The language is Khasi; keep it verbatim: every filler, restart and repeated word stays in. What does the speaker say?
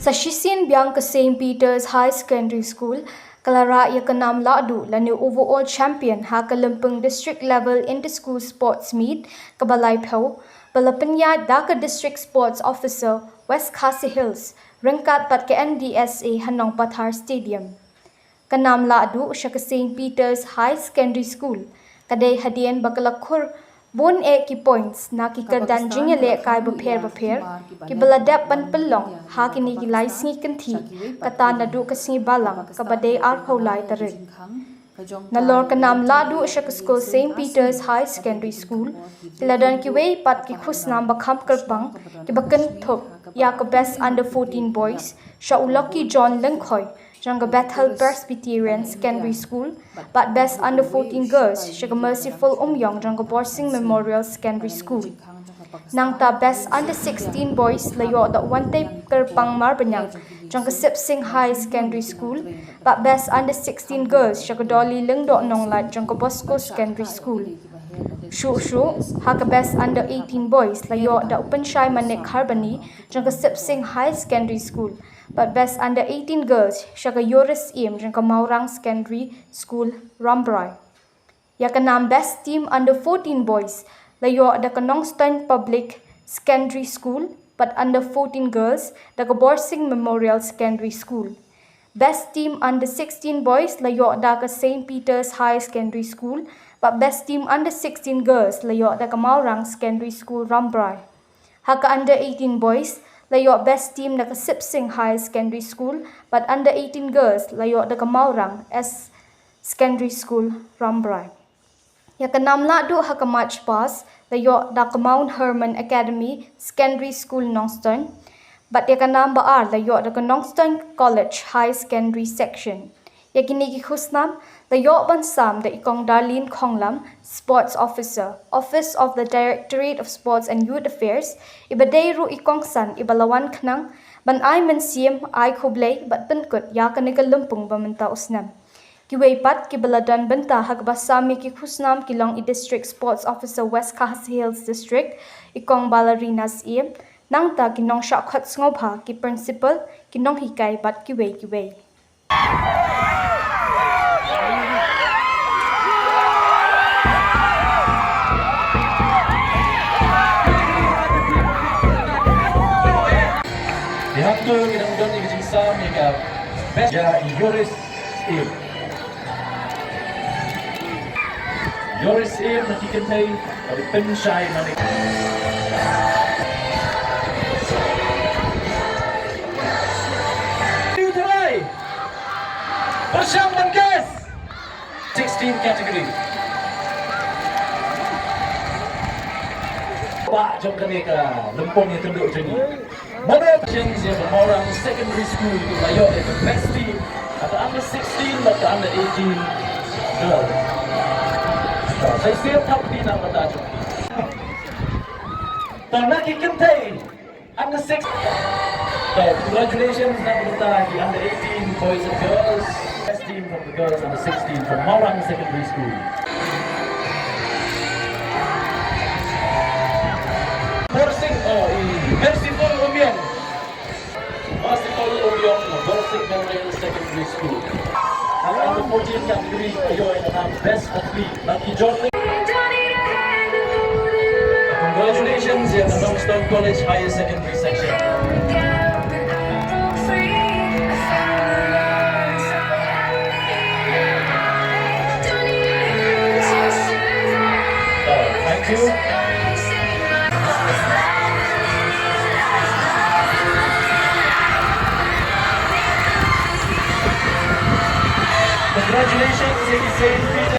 Sa shisien biang ka Saint Peter's High Secondary School ka la rah ïa ka nam lahduh lane overall champion ha ka lympung District Level Inter-School Sports Meet kaba laiphew, ba la pynïaid da ka District Sports Officer, West Khasi Hills, ryngkat bad ka N D S A ha Nongpathar Stadium. Ka nam lahduh sha ka Saint Peter's High Secondary School ka dei hadien ba ka la khur bun eh ki points na ki kyrdan jingïalehkai bapher bapher kiba la dep ban pynlong ha kine ki lai sngi kynthih, kata naduh ka sngi Balang kaba dei arphew lai tarik. Nalor ka nam lahduh sha ka skul Saint Peter's High Secondary School, ki la don kiwei pat ki khusnam ba kham kyrpang kiba kynthup ïa ka Best Under fourteen Boys sha u Lucky John Lyngkhoi jong ka Bethel Presbyterian Secondary School, bad Best Under fourteen Girls sha ka Merciful Umïong jong ka Borsing Memorial Secondary School. Nangta Best Under sixteen Boys la ïoh da u Wantei Kyrpang Marbaniang jong ka Sipsing High Secondary School, bad Best Under sixteen Girls sha ka Dolly Lyngdoh Nonglait jong ka Bosco Secondary School. Shuh shuh ha ka Best Under eighteen Boys la ïoh da u Pynshai Manik Kharbani jong ka Sipsing High Secondary School, bad Best Under eighteen Girls sha ka Yoris Im jong ka Maurang Secondary School, Rambrai. Ïa ka nam Best Team Under fourteen Boys la ïoh da ka Nongstoiñ Public Secondary School, bad Under fourteen Girls da ka Borsing Memorial Secondary School. Best Team Under sixteen Boys la ïoh da ka Saint Peter's High Secondary School, bad Best Team Under sixteen Girls la ïoh da ka Maurang Secondary School, Rambrai. Ha ka Under eighteen Boys la ïoh Best Team da ka Sipsing High Secondary School, bad Under eighteen Girls la ïoh da ka Maurang S Secondary School, Rambrai. Ïa ka nam lahduh ha ka March Past la ïoh da ka Mount Hermon Academy Secondary School, Nongstoiñ, bad ïa ka nam ba ar la ïoh da ka Nongstoiñ College High Secondary Section. Ïa kine ki khusnam la ïoh ban sam da i Kong Darlene Khonglam, Sports Officer, Office of the Directorate of Sports and Youth Affairs, iba dei ruh i kongsan iba la wan khnang ban ai mynsiem, ai khublei bad pynkut ïa kane ka lympung ba mynta u snem. Kiwei pat kiba la don bynta ha kaba sam ïa ki khusnam ki long i District Sports Officer, West Khasi Hills District, i Kong Ballerina Syiem, nangta ki nongshah khot sngewbha, ki principal, ki nonghikai bad kiwei kiwei. Ïa hangto ngi dang don ïa ka jingsam ïa ka best, ïa i Yoris Im. Yoris Im na ki kynthei bad i Pynshai Manik. Two try. Pyrshang ban guess. Sixteen category. Ba jong kane ka lympung ïakynduh jong ngi. Mano ka jing ïa ka Maurang Secondary School ka la ïoh ïa ka best team, ka under sixteen bad ka under eighteen girls. Sa shisien thap kti na ka bynta jong ki. To na ki kynthei under six. So congratulations na ka bynta ki under eighteen boys and girls. Best team from the girls under sixteen from Maurang Secondary School. Borsing, oh, i Merciful Umïong. Merciful Umïong, Borsing Memorial Secondary School. Under fourteen category, ïoh ïa ka nam Best Athlete, Lucky John. Congratulations ïa ka Nongstoiñ College Higher Secondary Section. Oh, thank you. Congratulations, Saint Peter.